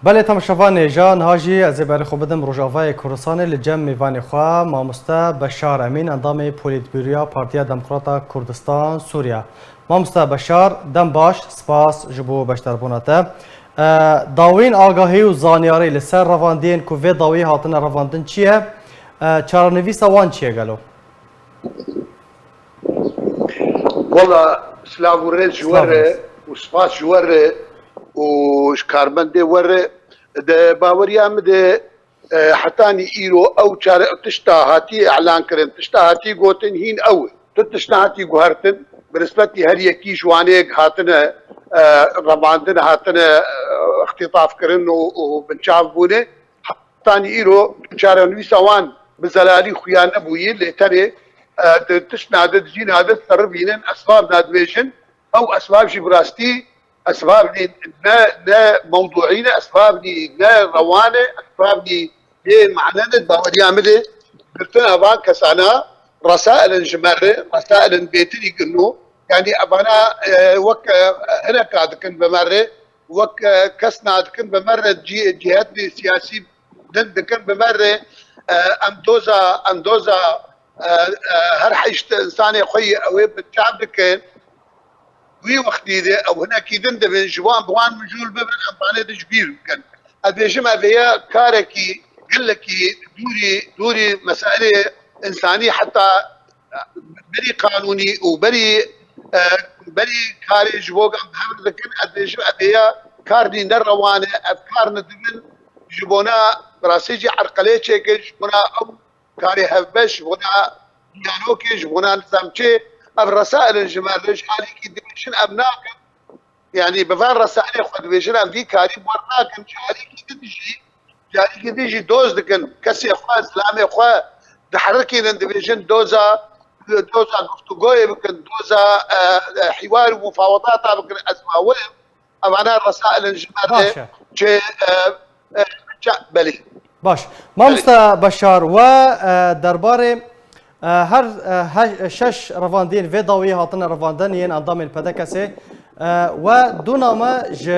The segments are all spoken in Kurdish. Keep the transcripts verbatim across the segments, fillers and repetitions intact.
Belê temaşevanê, ja niha jî ez ê berê xwe bidim Rojavayê Kurdistanê li cem mêvanê xwe, mamoste Beşar Emîn, endamê Polîtbûroya Partiya Demokrata Kurdistan Sûriye. Mamoste Beşar, dem baş, spas ji bo beşdarbûna te. E, dawîn agahî û zanyarî li ser revandiyên ku vê dawiyê hatine revandin çi ye? E, çarenivîsa wan çi ye gelo? Wela silav û rêz ji we re û spas ji we re û ji karmendê we re. Di baweriya min de, e, hetanî îro ew çare tişta hatî elan kirin, tişta hatî gotin hîn ew e. Tu tişta hatî guhertin, bi nisbetî her yekî ji wanê hatine, e, revandin, hatine, e, îxtîtaf kirin û, û binçav bûne. Hetanî îro çarenivîsa wan bi zelalî xuya nebûyî, lê tenê, e, di tiştna de, di cîna de diseribînin, esbabna dibêjin. Ew esbab jî bi rastî esbab nî, ne, ne mewdûî ne, esbab nî, ne rewan e, esbab nî bê mane ne, di baweriya min de girtina van kesana resail in ji me re, resail in bêtirî kin û, yanî evana, e, wek, e, hineka dikin bi me re, wek, e, kesna dikin bi me re cî-, cîhetê siyasî din dikin bi me re, e, em doza, em doza, e, e, her heşt insanê xwe yê ew ê binçav dikin. Wî wextî de ew hinekî din dibin, ji wan bi wan mijûl bibin, em vanê de ji bîr bikin. Ez bêjim ev heye karekî gelekî dûrî, dûrî meselê însanî heta berî qanûnî û berî, e, berî karê ji bo em hev dikin, ez dibêjim ev heye kar nî ne rewan e, ev kar ne dibin ji bona bi rastî jî erqelê çêkin, ji bona ew karê hevbeş, ji bona diyalogê, ji bona nizamçê, ev resail in ji me re ji alîkî dibêjin em nakin. Yanî bi van resailê xwe dibêjin em vî karî bi wer nakin, ji alîkî din jî, ji alîkî din jî doz dikin, kesê xwe, zilamê xwe diherikînin, dibêjin doza, doza guftûgoyê bikin, doza, e, e, hîwar û mufawedata bikin, ez bawer im, evana resail in ji me re çi, e, e, çi, belê. Baş. Mamoste Beşar, we, e, derbarê, e, her, e, he-, şeş revandiyên vê dawiyê hatine revandin yên endamên P D K S'ê, e, we du name ji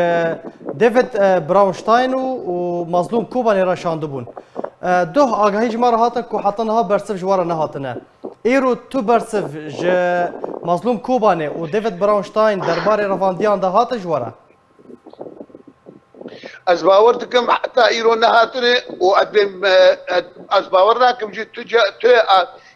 David, e, Brownstein û, û Mazlûm Kobanê re şandibûn. E, duh agahî ji me re hatin ku heta niha bersiv ji we re nehatine. Îro tu bersiv ji Mazlûm Kobanê û David Brownstein derbarê revandiyan de hate ji we re? Ez bawer dikim heta îro nehatine û ez bêm, e, ez, ez bawer nakim jî tu ca-, tu, e,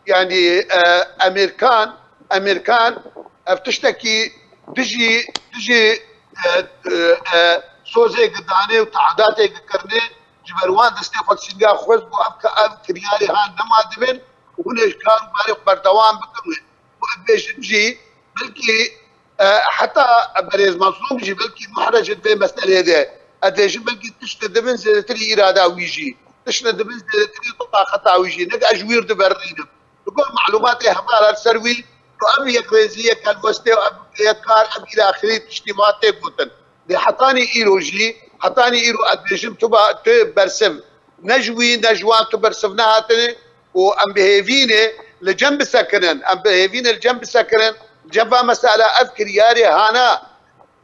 yanî, e, Emirkan, Emirkan ev tiştekî dijî, dijî, e, e, e, sozê gidanê û teadatê gikirinê ji ber wan destê xwe singa xwest bû ev, ev kiryarê han nema dibin û hûn ê ji kar û barê xwe berdewam bikin. Û ez bêjim jî belkî, e, heta berêz Mazlûm jî belkî muhrecin vê meselê de. Ez dibêjim belkî tiştê dibin zêdetirî îrada wî jî. Tiştê dibin zêdetirî taqeta wî jî. Neke ez ji wî re diberînim. Li gor malûmatê heval li ser wî, ev yekrêzî, yek helwestê, ev yek kar, ev îlaxirî tiştî ma tê gotin. Lê hetanî îro jî, hetanî îro ez dibêjim tu ba, tu bersiv. Ne ji wî, ne ji wan tu bersiv nehatine û em bi hêvî ne li cem bisekinin. Em bi hêvî ne li cem bisekinin. Li cem va mesela ev kiryarê hana,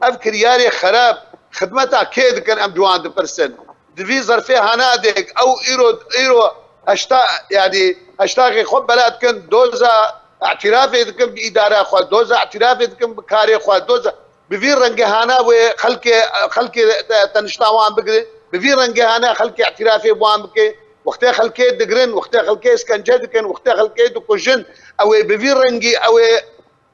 ev kiryarê xerab, xidmeta kê dikin em ji wan dipirsin. Di vî zerfê hana de ew îro, îro heşta, yanî heştaxê xwe bela dikin, doza îtirafê dikin bi îdara xwe, doza îtirafê dikin bi karê xwe, doza bi vî rengê hana wê xelkê, xelkê te-, tenişta wan bigire, bi vî rengê hana xelkê îtirafê bi wan bike. Wextê xelkê digirin, wextê xelkê îskence dikin, wextê xelkê dikujin, ew ê bi vî rengî, ew ê,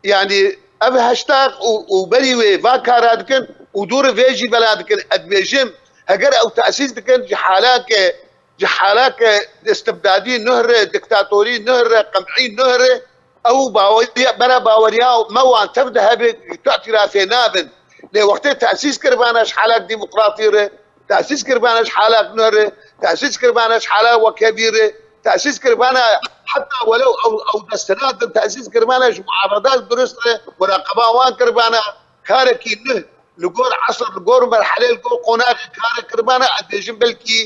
yanî ev heştax û, û berî wê va kara dikin û dû re vê jî bela dikin. Ez dibêjim, heger ew tesîs dikin, ji halake, ji halake istibdadî nuh re, diktatorî nuh re, qem'î nuh re, ew baweriya, bera baweriya me wan tev de hebe, tu îtirafê nabin. Lê wextê tesîs kiribana ji halak demokratî re, tesîs kiribana ji halak nuh re, tesîs kiribana ji halak wekhevî re, tesîs kiribana heta welew ew, ew desthilat din tesîs kiribana ji muarada dirust re, muraqeba wan kiribana, karekî nuh li gor esr, li gor merhelê, li gor qonaxê kare kiribana, ez dibêjim belkî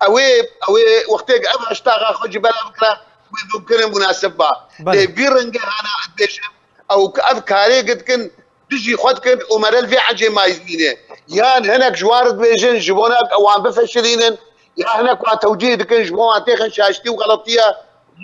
ew ê, ew ê wextê ev heştaxa xwe ji bela bikira, wê mumkin e munasib ba. Belê. Lê vî rengê hana ez dibêjim, ew ev karê dikin, dijî xwe dikin û me re li vê ecê mayîz nîne. Yan hinek ji wan re dibêjin, ji bona wan bifeşirînin, ya hinek wan tewcîh dikin, ji bo wan têxin şaştî û xeletiya,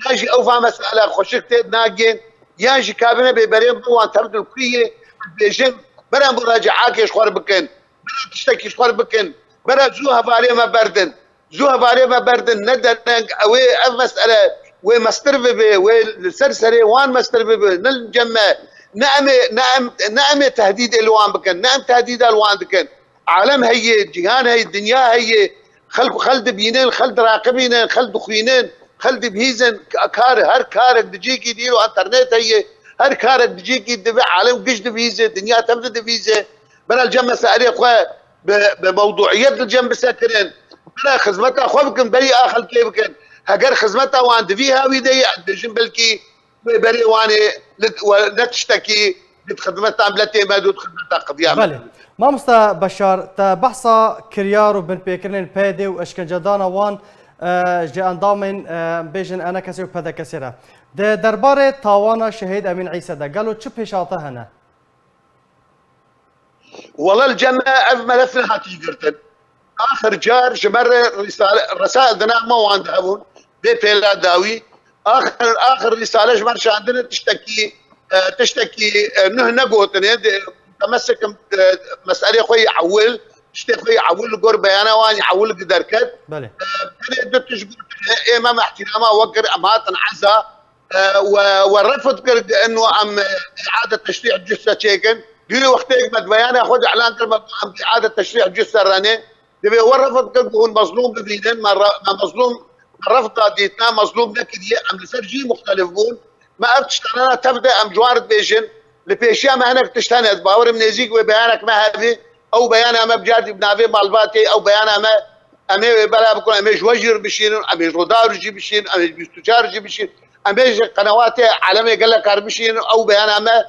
ya jî ew va mesele xweşik tê nagên, yan jî kabine bê berên bi wan tev dil kuriyê dibêjin, beren muracaatê ji xwe re bikin, beren tiştekî ji xwe re bikin, beren zû hevalê me berdin. Zû hevalê me berdin, ne dereng, ew ê ev mesele wê mestir bibe, wê li ser serê wan mestir bibe, ne li cem me, ne em ê, ne em, ne em ê tehdîdê li wan bikin, ne em tehdîda li wan dikin. Alem heye, cîhan heye, dinya heye, xelk, xel dibînin, xel diraqibînin, xel dixwînin, xel dibihîzin, ka-, kar, her karek di cihekî dî îro enternet heye, her karek di cihekî dibe alem giş dibihîze, dinya tev dibihîze. Bera li cem meselê xwe bi, bi mewduiyet li cem bisekirin. Bera xizmeta xwe bikin, berî a xelkê bikin. Heger xizmeta wan di vî hawî de ye, ez dibêjim belkî wê berê wan ê li, we ne tiştekî li xizmeta miletê me, di xizmeta qediya me. Belê. Mamosta Beşar, te behsa kiryar û binpêkirinên P Y D û eşkencedana wan, e, ji endamên, e, bêjin E N K S û P D K S re. Di derbarê tawana Şehîd Emîn Îse de gelo çi pêşhate hene? Wele li cem me ev melef nehatî girtin. Axir car ji me re rîsale, resail di nav me wan de hebûn, bê pêla dawî. Axir, axir rîsale ji me re şandine tiştekî, e, tiştekî, e, nuh negotine. De, demesekim, e, meselê xwe yî ewil, tiştê xwe yî ewil li gor beyana wan yî ewil derket. Belê. E, tenê du tişt gotine, ê me me îhtîrama we kir, em hatin eza. E, we, we refd kir inu em, e, îade teşrîh cüsse çêkin. Dûrî wextêk me di beyana xwe de îlan kir, me got em îade teşrîh cüsse renê. Divê we refd kir ku hûn mezlûm bibînin, me re-, me mezlûm, me refda dîtina mezlûm nekiriye, em li ser cî muxtelif bûn. Me ev tiştana tev de em ji wan re dibêjin. Li pêşiya me hinek tişt hene, ez bawerim nêzîk wê beyanek me hevî. Ew beyana me bi car dî bi navê malbatê, ew beyana me, em ê wê bela bikin, em ê ji we jî re bişînin, em ê ji Rûdawê jî bişînin, em ê ji bîst û çar jî bişînin, em ê ji qenewatê alemê gelek kar bişînin, ew beyana me,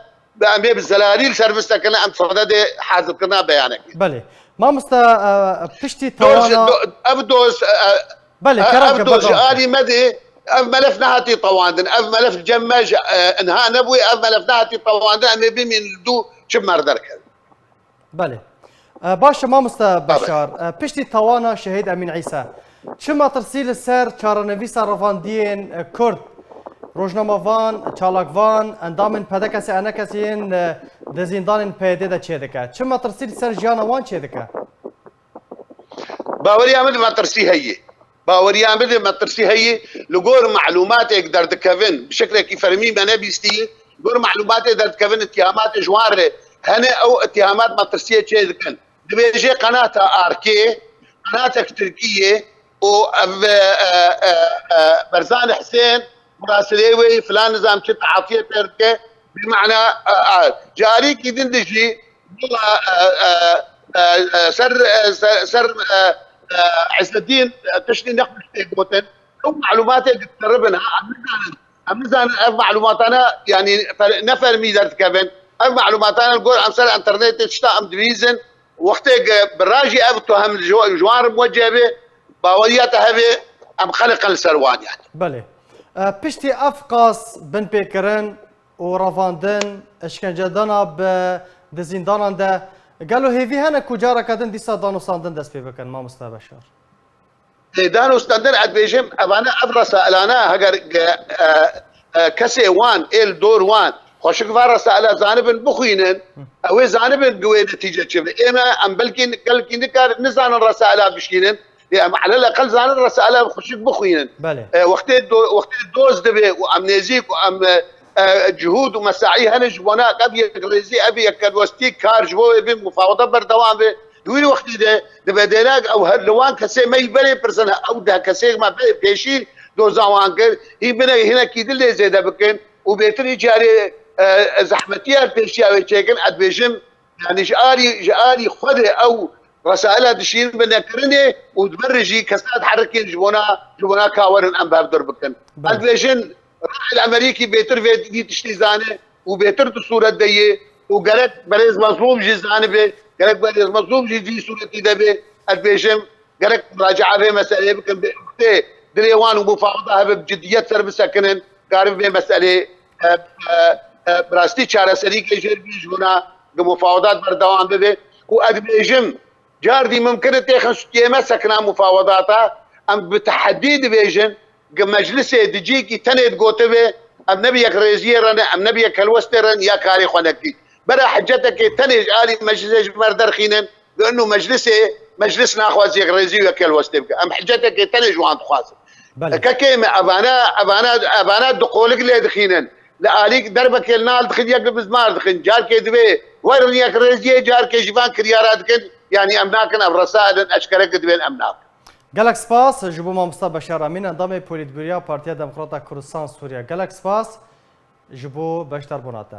em ê bi zelalî li ser bisekinin, em sededê hazirkirina beyanekê. Belê. Mamoste, e, piştî Doz, tawana do-, ev doz, e, Belê, e, kerem ev ke, doz ji berdewam ke. Alî me de, ev melef nehatî tewandin, ev melef cem me ji, e, inha nebûye, ev melef nehatî tewandin, em ê bimînin li dû çi mer derkevin. Belê. E, baş e, mamoste Beşar. E, piştî tawana Şehîd Emîn Îse, çi metirsî li ser çarenivîsa revandiyên, e, Kurd, rojnamevan, çalakvan, endamên P D K S, E N K S yên, e, di zîndanên P Y D de çêdike? Çi metirsî li ser jiyana wan çêdike? Baweriya min di metirsî heye. Baweriya min de metirsî heye, li gor malûmatêk derdikevin, bi şeklekî fermî me nebîstiye, li gor malûmatê derdikevin, îtihamatê ji wan re hene, ew îtihamat metirsiyê çê dikin. Dibêje qenata Arkê, qenatek Tirkiyê û ev, e, e, e, e, Berzan Hisên, murasilê wê filan nizam çi teatiye pê dike, bi mana, e, e, carîkî din de jî Valla, e, e, e, e, ser, e, ser, ser, e, e, Îzzedîn, e, tiştî nexweş tê gotin. Ew malûmatê diqeribin, ha, em nizanin. Em nizanin ev malûmatane, yanî, fer-, ne fermî derdikevin. Ev malûmatane li gor em ser enternetê tişta em dibîzin. Wextê ke bi rajî ev tohem ji, ji wan re muweceh be, baweriya te hebe, em xeliqin li ser wan, yanî. Belê. E, piştî ev qas binpêkirin, û revandin, eşkencedana bi di zîndanan de, gelo hêvî hene ku careke din dîsa danûstandin dest pê bikin, mamoste Beşar? Ê, danûstandin, ez dibêjim, evane ev resailane, heger, e, e, e, kesê wan, ê li dor wan, xweşik va resaile zanibin bixwînin, Hı. ew ê zanibin ku wê netîce çi be. Ê me, em belkî, gelkî nikar nizanin resaila bişînin, Ê, em alel eqel zanin resaile em xweşik bixwînin. Belê. E, wextê do-, wextê doz dibe û em nêzîk û em, e, e, cihûd û mesaî hene ji bona ev yekrêzî, ev yekwestî kar ji bo wê bin mufawada berdewam be. Di wî wextî de dibe dêrag ew her li wan kesê me yî berê pirsin, ew deh kesê me be-, pêşî doza wan kir, hîn bine hinekî din lê zêde bikin û bêtir îcarê, e, e, zehmetiya pêşiya wê çêkin, ez dibêjim, Yanî ji alî, ji alî xwe de ew resaila dişînin bi nekirinê û di ber re jî kesa diherikên ji bona, ji bona ka werin em bi hev dur bikin. Belê. Ez dibêjin, Raîl Emerîkî bêtir vê vî tiştî zane û bêtir di sûret de ye û gerek berêz Mezlûm jî zanibe, gerek berêz Mezlûm jî vî sûretî de be. Ez dibêjim, gerek muracae vê meseleyê bikin, bi tê dilê wan û mufawada hebe bi ciddiyet ser bisekinin, karin vê meseleyê, e, e, e, bi rastî çareserîkê jêr bî ji bona ku mufawadat berdewam bibe. Û ez dibêjim, Cardî mimkin e têxin stûyê me sekna mufawedata, em bi tehedî dibêjin, ki meclisê di cîkî tenê digotibe, em ne bi yekrêziyê re ne, em ne bi yekhelwestê re ne, ya karê xwe nekî. Bera hicetekê tenê ji alî meclisê ji me re derxînin, li inu meclisê, meclis naxwaz yekrêzî û yekhelwestê bike. Em hicetekê tenê ji wan dixwazin. Belê. Kekê me, evana, evana, evana du qolik lê dixînin. Li alî derbekê li nal dixin, yek li bizmar dixin. Carkê divê werin yekrêziyê, carkê ji van kiryara dikin. Yanî em nakin, ev resailin eşkere ki divên em nakin. Gelek spas ji bo mamosta Beşar Emîn, endamê Polîtbûroya Partiya Demokrata Kurdistan Sûriye. Gelek spas ji bo beşdarbûna te.